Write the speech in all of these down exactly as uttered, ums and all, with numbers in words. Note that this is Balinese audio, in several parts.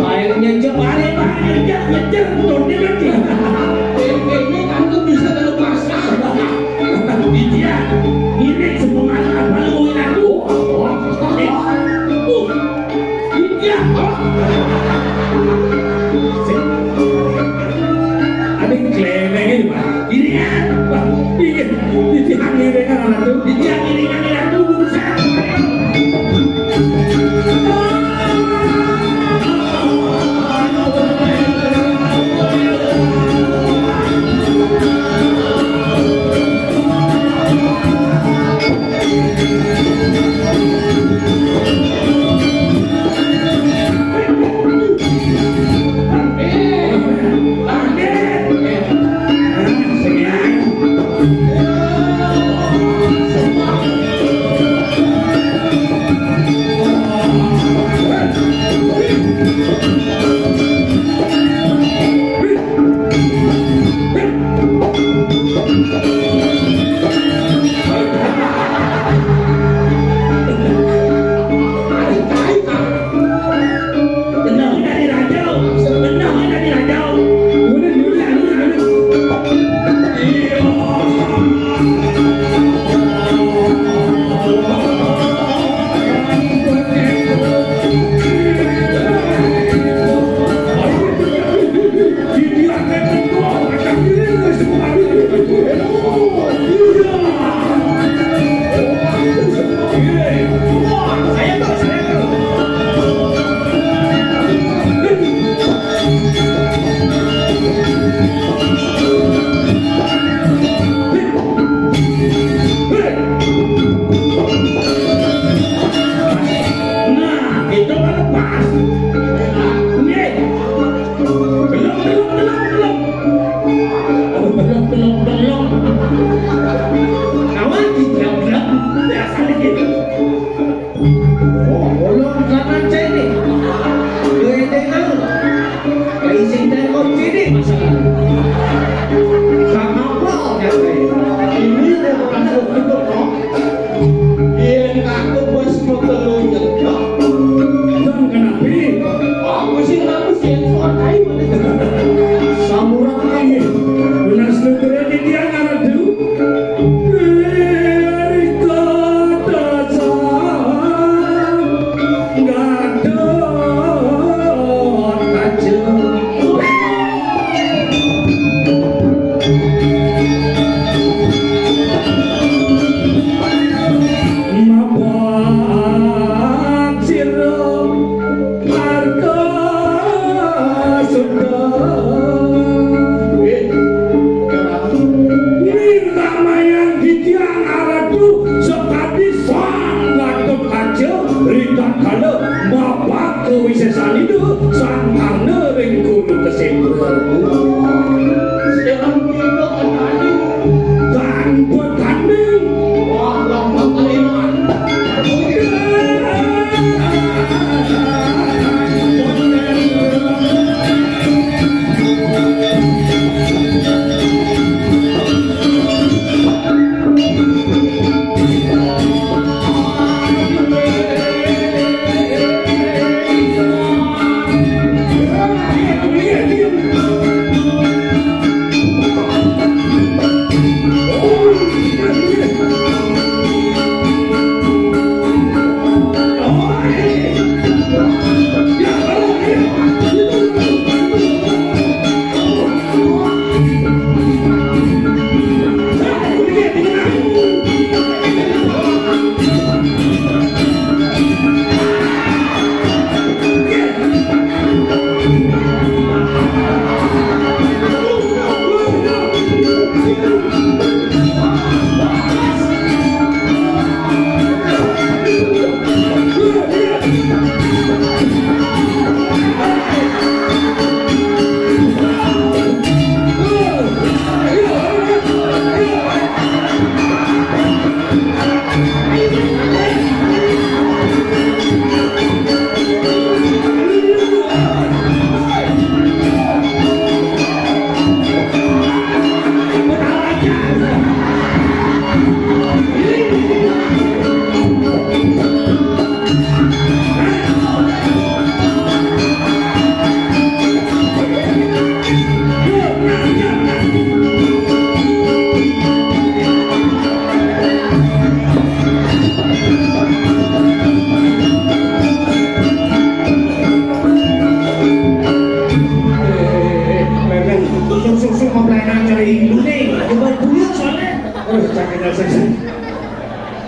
Akhirnya jebare, Pak, ngejar, ngejar, tonde lagi. Tempenya kan tuh bisa dalam pasar. Iya, ini semua apa lu aku? Iya. Ada yang keleweng ini, Pak. Ini kan, Pak. Iya, ini yang keleweng anak tuh. Ini yang keleweng anak tuh.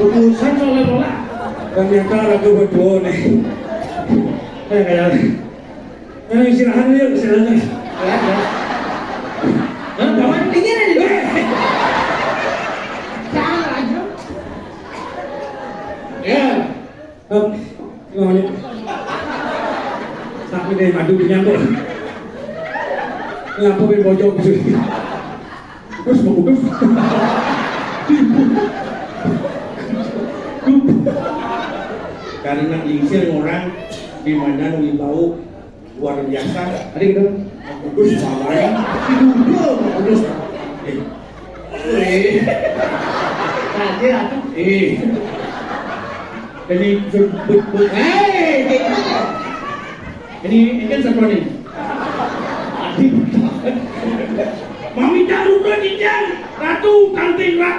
Urusan soalnya bola. Ternyata lagu berdua nih. Kayak kayak. Eh, istirahat dulu, istirahat dulu. Hah, kawan? Ini ada di. Eh. Salah aja. Ya. Hah? Ini namanya. Tapi deh, madu punya kok. Ini apa yang bojok gitu? Terus mau kudus. Karena lingsir orang di mana wibau luar biasa. Ada gitu. Kudus malah. Kudus. Eh. Eh. Raja. Eh. Ini sebut-, eh, ini, ini kan satu nih. Mami tak lupa, Jinjang, Ratu, Kanting, Rak.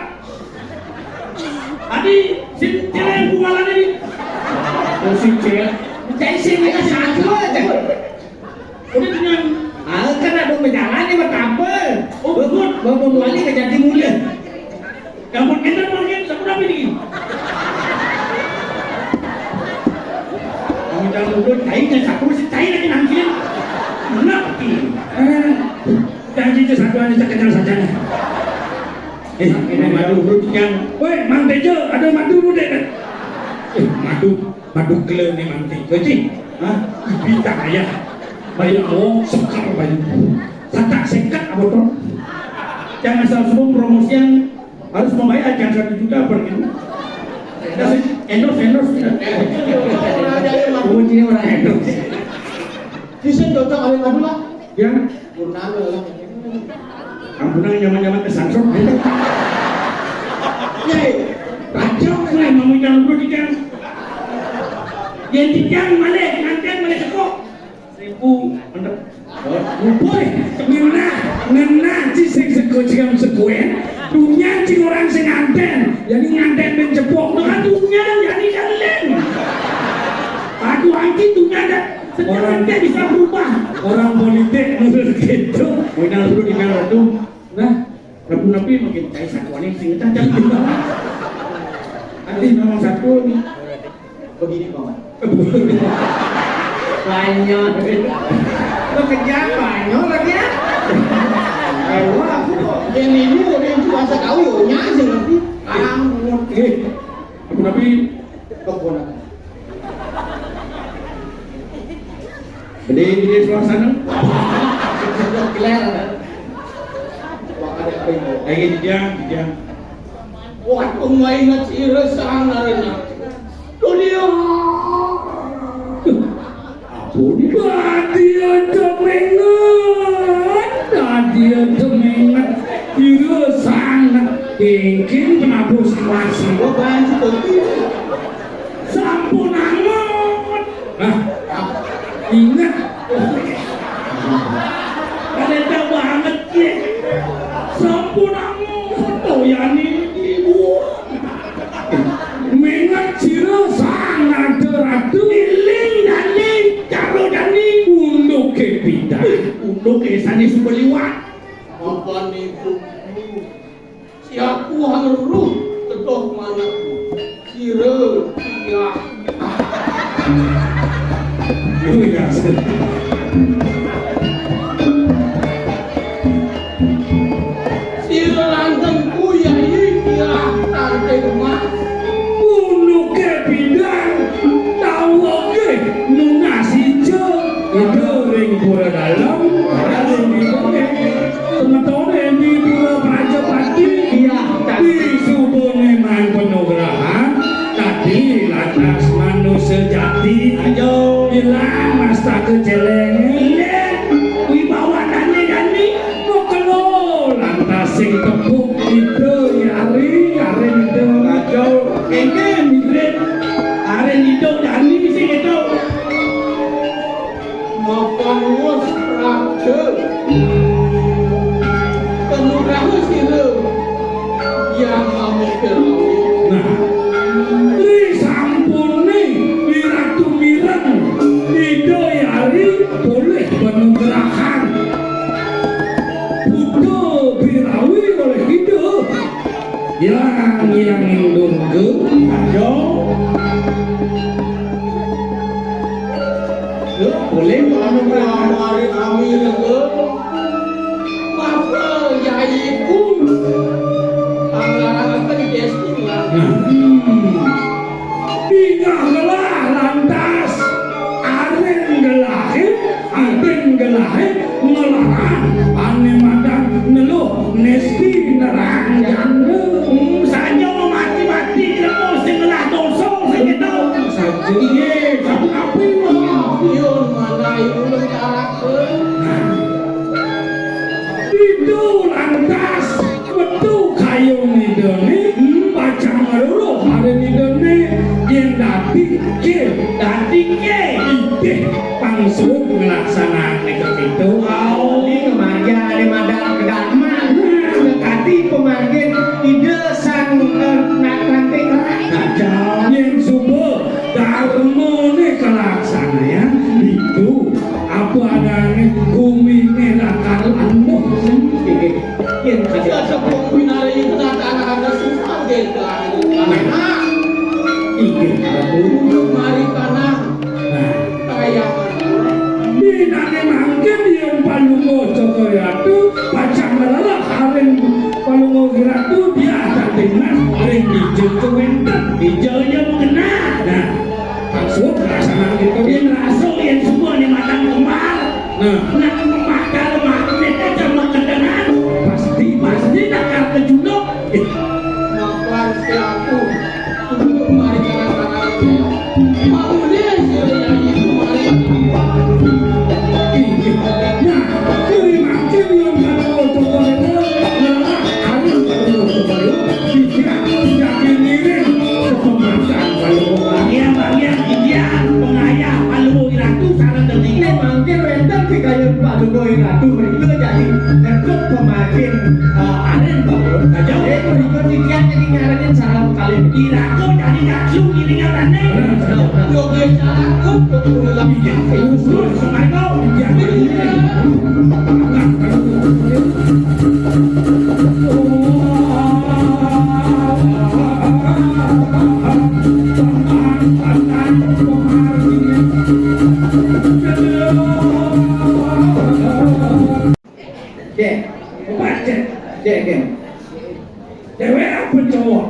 Adi, sin, cewek yang bualan ini. Oh, si cewek. Cai sing aja satu aja. Udah dengan. Ah, kan ada berjalan nih, bertambah. Oh, betul. Bawa buali ke Jati Mulia. Gampang kita mungkin, siapa tapi ini? Kamu jangan lupa, cai dan satu si cai lagi nangkil. Mana pergi? Eh, janji itu satu aja, kita kenal saja nih. Eh, ini madu urut yang, woi, Mang Tejo, ada madu urut deh. Eh, madu, madu gele nih Mang Tejo, Cing. Hah? Bintang ayah. Banyak wong, sekar banyak. Satak sekat apa tuh? Jangan asal sebut promosian harus membayar, jangan satu juta per minggu. Endorse, endorse, endorse. Kuncinya orang endorse. Bisa cocok oleh madu lah. Ya. Purnama lah. Ampun, nyaman-nyaman ke Samsung. Ya, raja lah, mau yang lu dijang. Yang dijang mana? Nantian mana tepuk? Seribu, mantap. Boy, ngenah, ngenah, ci sing sego jam sekuen, dunia ci orang sing nganten, jadi nganten ben cepok, maka dunia jadi kalian. Aku anti dunia ada, setiap orang bisa berubah. Orang politik menurut gitu. Menang dulu di Ratu. Nah, Ratu Nabi makin cai satuannya sing tajam. Nanti nomor satu nih. Begini, Paman. Banyak. Lo kerja banyak lagi ya? Ayo, aku kok. Yang ini udah yang puasa kau, yo, nyasar nanti. Ampun. Eh, aku tapi keponakan. Gede, gede suasana. Keler. Wah, ada apa ini? Lagi di tiang, di tiang. Wah, aku nggak ingat si Resang, Resang. Dunia. Apa ni? Tadi ada mengat, tadi ada mengat. Kira sangat. Mungkin penabuh sawasi. Wah, banyak betul. Sampun anget. Nah, ingat. Ada banget ya. Sampun anget. Toyani ibu. Mengat sira sang ratu-ratu. Iling dani, karo dani. Unduke pindhah. Unduke sane suka liwat. Apa niku? Siaku weruh tetuh manahku. Sira, iya. Yo, ya. Sira lanten ku, Yayi, iya, tante rumah. Unuke bidang, tawuke nunas ijo. Ida ring pura dalem, ring diweke. Semetone di pura Prajapati. Iya, Kak. Disubungi man penugrahan, tadi lantas manusia jati. Ayo. Ilang mastaka celeng. Iya. Boleh, kalau mau mari kami lho. Apa yaiku? Anggaran apa di desa lah? Hmm. Bingah gelah lantas, aren gelahe, aden gelahe, ngelarang ane madan neluh nesti nerang janda. Hmm, saja mati-mati, ilmu sing ngelah dosa, sing itu. Saja. Iya, satu api, wah. Iya, mana ibu lengkarakeun? Nah. Itu lantas metu kayung idene, pacang ngeruruh aren idene, yen dadi ke, dadi ke, idih pangsuud nglaksanakne kepitu. Auli kemanja ane madan kedaman. Kati pemangkin Ida Sang, eh, Nak Ranting Rai. Nah, yen suba darmane kalaksanayang, itu apa adane gumine lakar landuh. Inggih. Yen ada sepuh winari itu anak-anak susah, nggih. Nah. Inggih, Ratu. Mari panah. Nah. Kayangan. Dinane mangkin yen Palungguh Cokor Ratu pacang nglelah aren Palungguh Ratu, dia dadi mas ring ijel kewenten. Ijel ya mengenal. Nah, maksud perasaan kita yen rasul yen semua ni matang kembar. Nah. Nak makan magnet aja makan dengan. Pasti, pasti nak kejuluk. Makan siapa? Nah, kiri mancing yang kalau coba itu, nah, harus kalau coba itu, tidak, tidak ngiring ke pemandang kalau orang. Iya, Bang, iya, iya, pengayah, kalau iratu sareng dening. Mangkin wenten pikayon Pak Jokowi Ratu mriko jadi ngetut pemakin, eh, aren, Pak. Aja. Eh, mriko titiang jadi nyaranin sareng kalih. Iratu jadi ngajung ngiringan ane. Yo, yo, salah, kok, kok, kok, kok, kok, kok, kok, kok, kok, Cek, coba cek, cek, cek. Cewek apa cowok?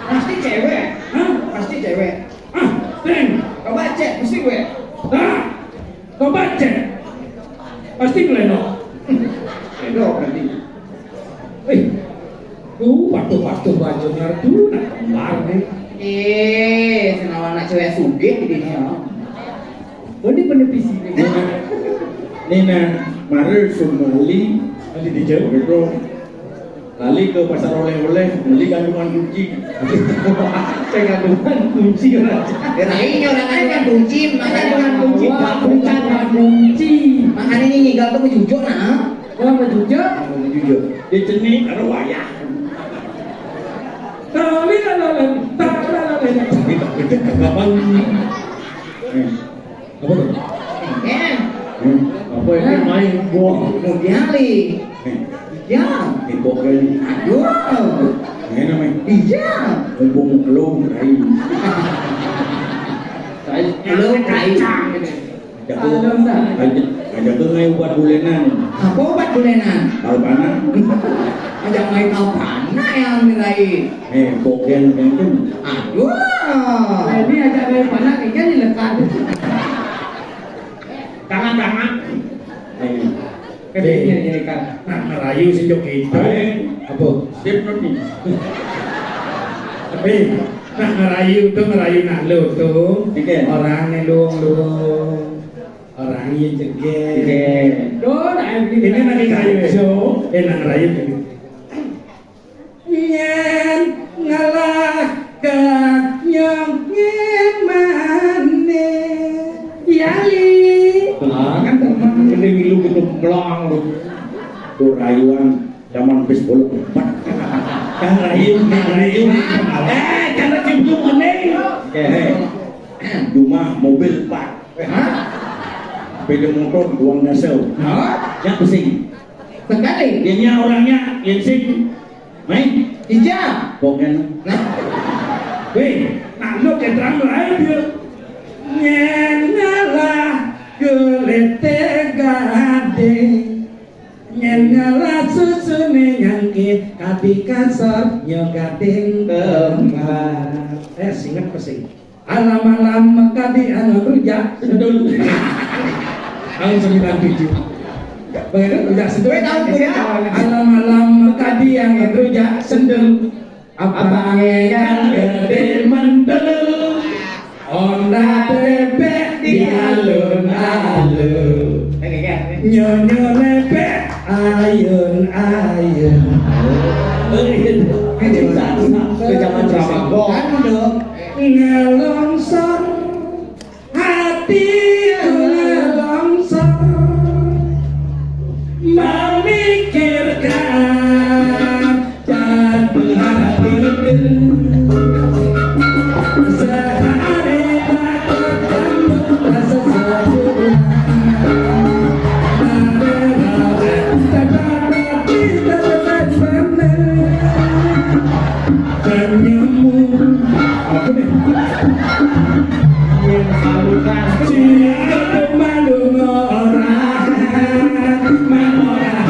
Pasti cewek. Hah? Pasti cewek. Ah, Teng. Coba cek, pasti gue. Hah? Coba cek. Pasti ngelenok. Ngelenok berarti. Eh, tuh, patuh-patuh bajunya tuh, nah, kembar nih. Eh, senawan anak cewek sugih di dunia. Oh, ini bener di sini. Nina, Nina, mari sumali. Nanti dijawab. Betul. Lali ke pasar oleh-oleh, beli gantungan kunci. Saya gantungan kunci, orang. Nah, ini orang gantungan kunci, masa gantungan kunci, Pak, bukan kunci. Makanya ini nyigal tuh menjujuk, nah. Oh, menjujuk? Menjujuk. Dia jenik, ada wayah. Tapi kalau, tapi kalau, tapi kalau, kapan? Eh. Apa tuh? Eh. Hmm, apa ini main? Wah. Mudiali. Eh. Iya. Tembok kali. Aduh. Ini namanya. Iya. Mumpung belum kayu. Kayu. Belum kayu. Jago. Belum, dah. Aja, aja tuh ngai obat bulenan. Apa obat bulenan? Kalau panas. Aja main kapan? Nah, yang mirai. Eh, bogen itu. Aduh. Ini aja main panas, ikan dilekat. Tangan-tangan. Ayo. Kedeknya ini kan. Nah, ngerayu sejak itu. Ayo. Apa? Sip, nanti. Tapi, nah, ngerayu tuh, ngerayu nak lu tuh. Oke. Orangnya luang-luang. Orangnya jeger. Oke. Duh, nah, ini lagi ngerayu, ya. Eh, nah, ngerayu gini. Nyen ngelah ke nyong nyen mane. Iya, Li. Hah? Kan teman. Ini milu gitu belang lu. Tuh rayuan zaman bis bolong empat. Kan rayu, kan rayu. Eh, karena cium kuning. Eh, rumah mobil empat. Hah? Sepeda motor buang ngasal. Hah? Yang pusing. Sekali. Ini orangnya yang sing Mai, ija. Pokoknya. Nah. Weh, anu keterangan lain dia. Nyen ngalah ke Tete gade, nyen ngalah susune nyangkit, kati kasor nyo kating kembar. Eh, singet pesing. Alam-alam kadi angon rujak sendul. Tahun sembilan tujuh. Begitu, rujak sendul. Kowe tahu kuwi, ya? Alam-alam kadi angon rujak sendul. Apa ngeyang gede mendul? Onda bebek di alun-alun. Nyonyo lepek ayun-ayun. Zaman ceramah kok. Kan dong. Ngelongsor, hati ngelongsor, memikirkan jatuh hati. Sehari tak ketemu rasa sakit. Ada rasa tak dapat kita tetap benar. Senyummu. Apa nih? Yen saluran. Cinta malu orang. Manoran.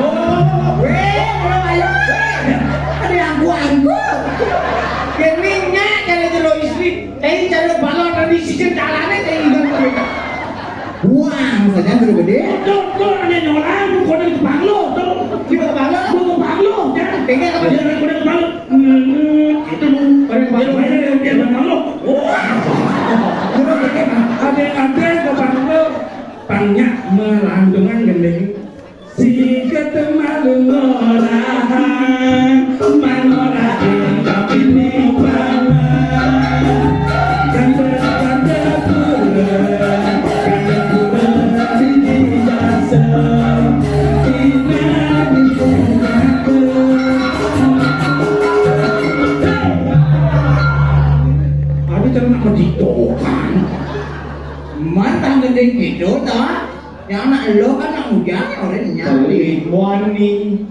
Oh, weh, orang ayo. Ada yang gua anggur. Keningnya kalau jero istri. Tadi cara balon tadi sisir dalane tadi. Wah, saja gede-gede. Tuh, tuh, ada nyolang, lu kode kepang lu, tuh. Dia kepang lu? Lu kepang lu, ya. Pengen apa? Dia kode kepang lu. Hmm, itu lu, kode kepang lu. Dia kode kepang lu. Wah. Ada, ada kepang lu. Pangnya melantungan gending. Siket malu ngorahang, mangorahang tapi ni paman. Kandha-kandha pura, kandha pura siji jasa. Inani pungkaku. Aduh, jangan nak meditokan. Man tang gending gitu, ta? Yang anak lo kan anak muda, orang nyari. Beli wani.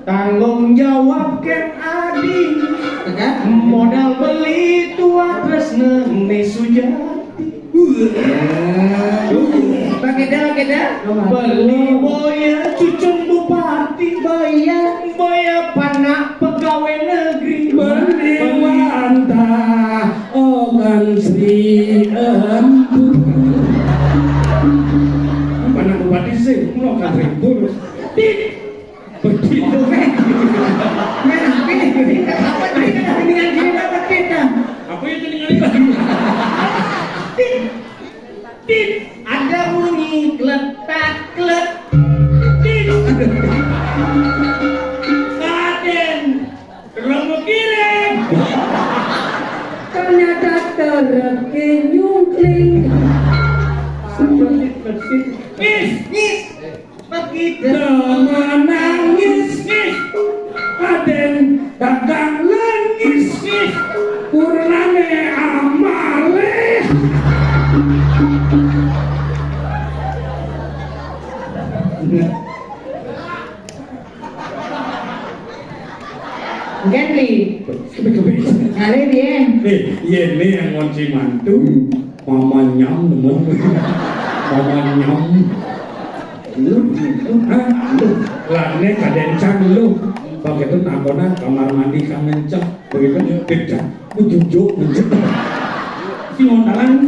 Tanggung jawab ken adi. Kan? Modal beli tua tresna me sujati. Pakai dah, pakai dah. Beli boya cucung bupati. Boya. Boya panak pegawai negeri. Beli wantah okan Sri Empur. Panak bupati sih, lo kan Sri Empur. Tit. Begitu. Main apa ini? Apa ini? Dengan gini dapat kita. Apa itu dengan itu? Tit. Tit. Ada bunyi kletak klet. Tit. Raden, terlalu kirim. Ternyata terkenyungkling. Bersih, bersih. Ngis, ngis. Begitu. Menangis. Ngis. Raden, gagang lengis. Ngis. Purname amale. Ganti. Ngale bien. Eh, yen ne yang ngonci mantu, mama nyam nemen. Mama nyam. Lu, lu, ha? Lu. Lah, ne kadencang lu. Pakai tu takonan kamar mandi kangen cek. Begitu, pecah. Ku jujuk, jujuk. Si ngontalan.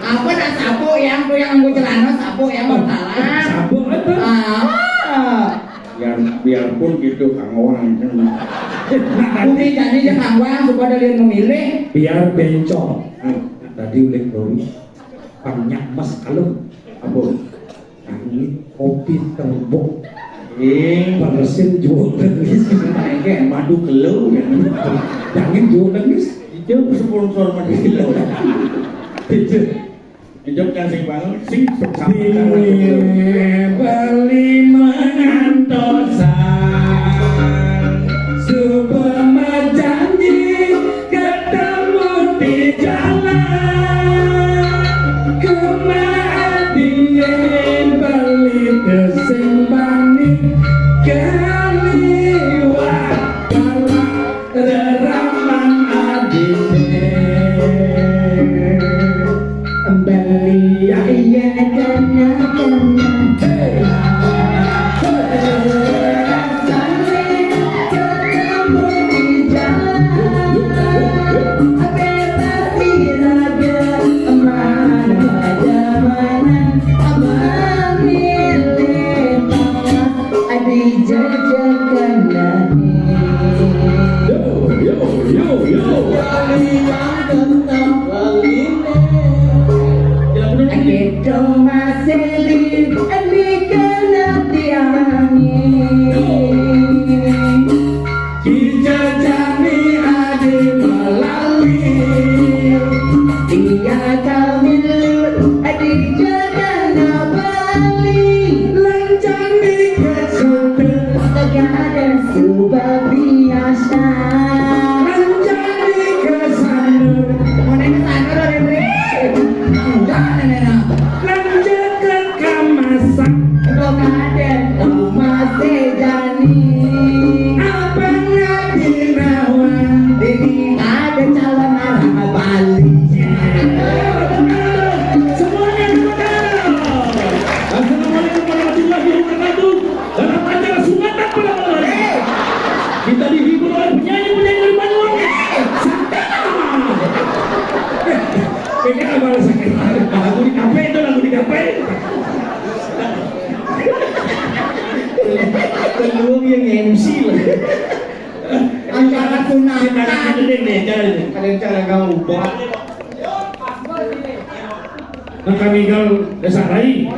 Apa nak sabuk yang tu yang nganggo celana, sabuk yang ngontalan? Sabuk itu. Ah. Biar, biarpun gitu, Kang Wang. Nah, nanti Bukti jadi dia Kang Wang supaya dia memilih. Biar bencong. Hmm. Tadi uling dulu. Banyak mas kalung. Apa? Angin kopi terbok. Eh, panesin jual tenis. Kayak madu kelu ya. Jangan jual tenis. Itu sponsor madu kelu. Itu. Itu kan sing banget, sing pertama. Beli mengantosan. Sumpah janji ketemu di jalan. Kematian balik ke sembani kali. Lanjani ke satu, tegaga suba biasa. Lanjani ke satu. Mau nanya sana, Rere. Enggak, Nenek. Lanjut ke kamasan. Kok ada masih jani. Apa nggak dirawat? Ini ada calon anak Bali. Semuanya tepuk tangan. Assalamualaikum warahmatullahi wabarakatuh. Dalam acara sunatan pada malam hari ini, kita dihibur oleh penyanyi-penyanyi dari Banyuwangi. Santana. Pegang apa rasanya? Lagu di kafe itu, lagu di kafe. Keluar yang M C lah. Acara sunatan. Ada cara kamu ubah. Nah, kami gal desa lain.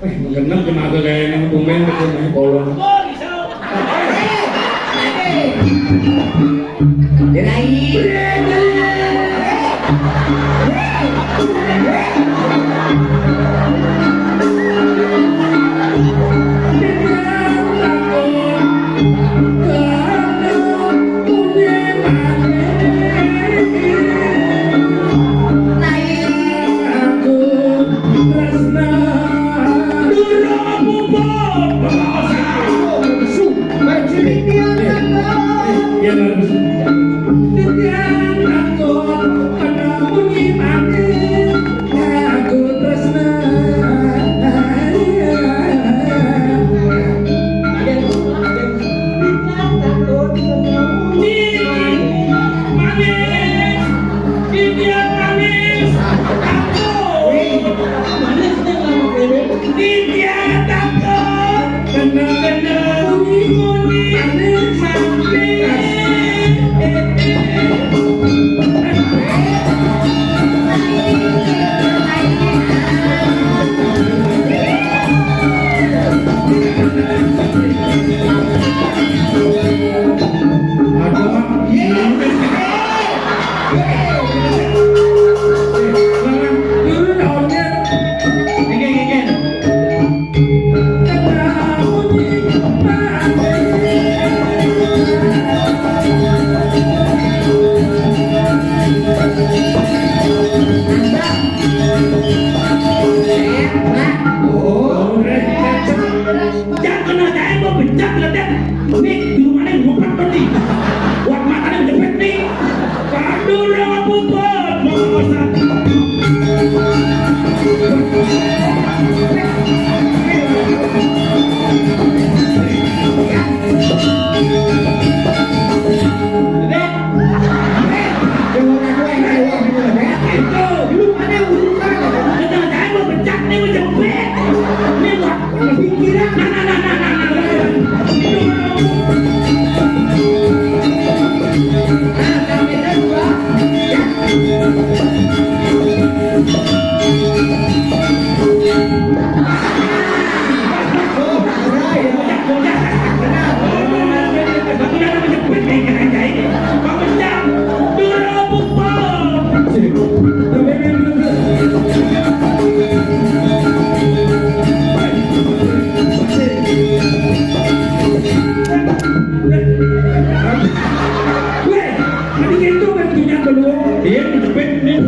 Eh, genep kenapa kayaknya tumben ketemu bolong. Jangan kena jaim, mau becak, becak. Nih, di rumahnya ngumpet, nih. Buat matanya jepit, nih. Pandu rama puput, mau pesan. Weh, mending itu kan punya kedua, dia kejepit nih.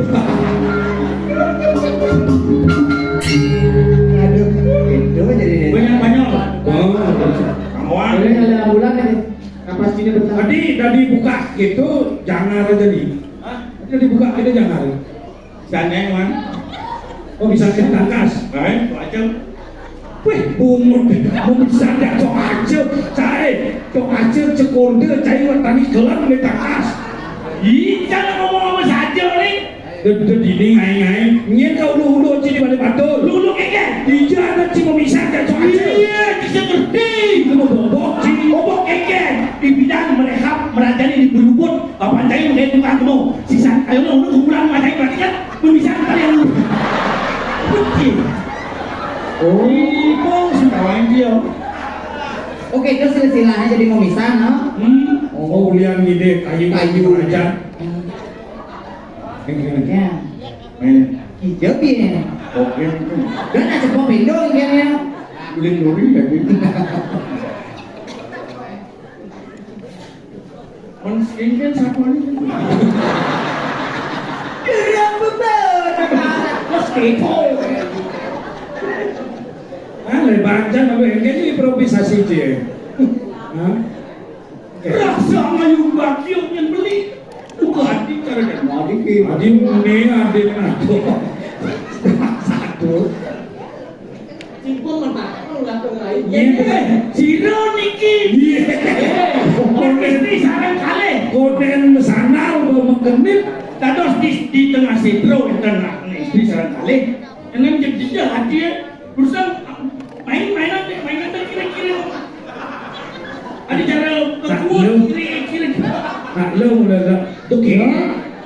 Aduh, itu jadi banyak-banyak. Oh, kawan. Ini ada ambulan ini. Kapas ini bentar. Tadi, tadi buka itu jangan aja nih. Hah? Tadi buka itu jangan. Bisa neng, man. Oh, bisa kita tangkas. Lain, macam. Weh, bungut. Mau bisa ada cok aja. Cai, cok aja, cekonde, cai, wah, tani gelar, minta kas. Ih, jangan ngomong apa saja, nih. Dede dini ngai-ngai. Nyien ka ulu-ulu, ci di balik batur. Ulu-ulu keke. Ija ada ci mau bisa ada cok aja. Iya, bisa ngerti. Itu mau bobok, ci. Bobok keke. Di bidang merehab, merajani di berlubut. Kapan cai mengait tukang kemo. Sisa, ayo, ulu kumpulan, macam berarti kan. Memisahkan kalian. Oke. Oh, itu sudah lain dia. Oke, itu silsilahnya jadi memisah, no? Hmm. Oh, ulian ngide kayu, kayu aja. Hmm. Ini gimana? Ya. Ini. Hijau dia. Oke. Dan ada pemindo kan ya. Ulin nuri ya gitu. Menskinkan siapa nih? Gerang betul. Meskipun. Ah, lebancan apa yang jadi improvisasi dia. Hah? Rasa ngayu bakio nyen beli. Buka hati cara dia mau dikit. Adi mune adi nato. Satu. Singkong mah tak tahu lah tuh lain. Iya. Siro niki. Iya. Konen istri sarang kalih. Konen sandal bawa mengkenit. Dados di, di tengah sidro enten istri sarang kalih. Enem jejak hati ya. Urusan main-mainan deh, mainan deh kira-kira. Ada cara kekuat kira-kira. Nak lo udah dah. Tuh kira.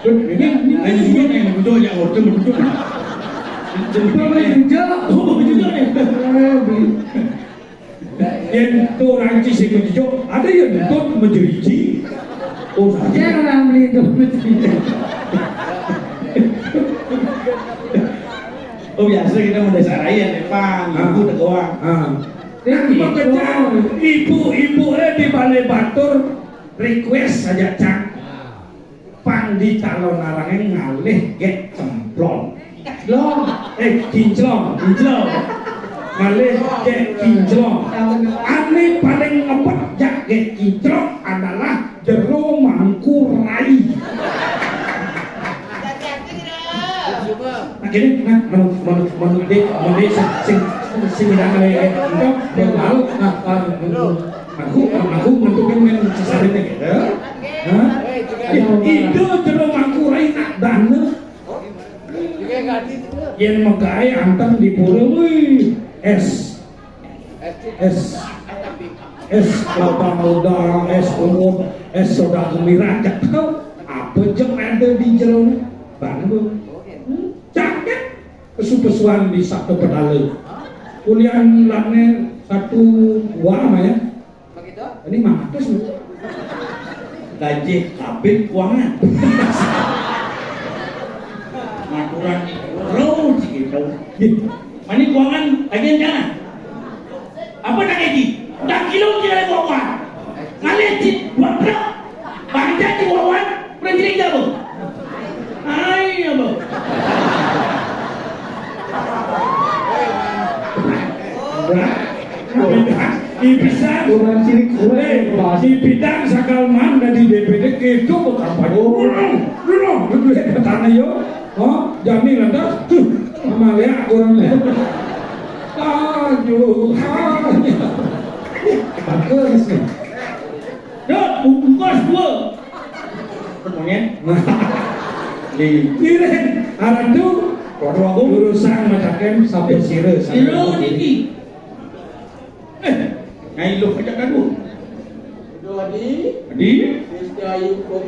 Ini ini ini yang betul ya, order betul. Jempol juga. Oh, betul juga nih. Yen to ranci sing menjujuk, ada yang nuntut menjeriji. Oh, saya orang beli itu menjeriji. Oh, biasa kita mau dasar aja nih, Pan. Ah. Ibu tegoan. Ah. Yang pekerjaan ibu-ibu eh di Balai Batur request saja, Cak. Pang di calon arange ngalih gek cemplong. Lo, eh, kinclong, kinclong. Ngalih gek kinclong. Ane paling ngebet jak gek kinclong adalah jero mangkurai. Nah, kene nah, menu menu menu de menu de sing sing sing sing ngalih gek kinclong, yang lalu nah, nah, Aku, aku ngentukin men sesarine gitu. Hah? Itu jero mangkurai nak dane. Yen megahe anteng di pura, wih, es. Es. Es kelapa muda, es ungu, es soda gembira, cakep. Apa jeng ada di jero? Bang, Bu. Hmm, cakep. Pesu-pesuan di Sabtu Petale. Kuliah lane satu dua mah ya. Begitu? Ini mah terus. Gaji kabin kuangan. Ngaturan terus gitu. Mani kuangan agen jangan. Apa nak gaji? Dah kilo kira kuangan. Ngalih cik buat berapa? Bang jadi wawan, pernah jadi apa? Hai apa? Wah, di bisa orang cilik, eh, di bidang sakal man dari D P D itu kampanye. Ulang, ulang, betul ya, petani yo. Oh, jani lantas, tuh, sama lihat orang lihat. Aduh, aduh. Bagus. Dot, bungkus dua. Monyet. Nah. Di. Iring, arandu. Waduh, aku. Urusan macaken sampai sira. Sira niki. Eh, ngai lu aja kan lu. Adi. Adi. Sisya Yuko.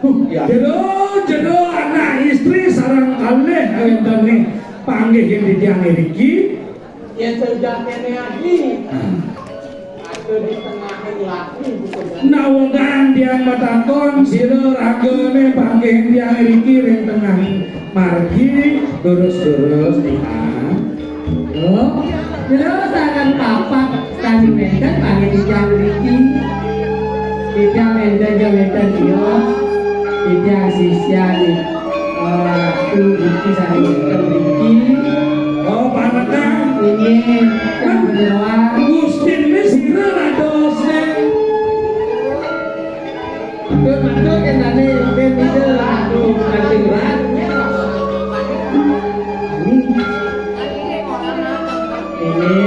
Huh, ya. Jero, jero anak istri sarang kalih wénten ing panggih ing titiang ngriki. Yén sejatiné adi. Ada di tengahing lati bukan. Nah, wong kan tiang matakon, sira ragane panggih tiang ngriki ring tengahing margi, lurus-lurus tiang. Lho, jero sangang papat sami wénten panggih titiang mriki. Titiang wénten ya wénten tios. Titiang sisyan, eh, ratu mriki sami wénten mriki. Oh, panekan. Inggih, titiang beneran. Gusti ini sira radosne. Matur, matur, kendane, kendane, aduh, Kanjeng Ratu. Ini,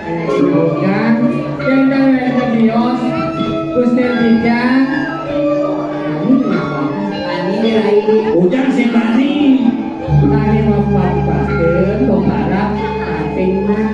ini, bukan, kendang yang kedios, Gusti Tiga. Ini apa? Ini, ini. Ujang sing tani. Tani mau pas-pas, tuh, harap, kating, Mas.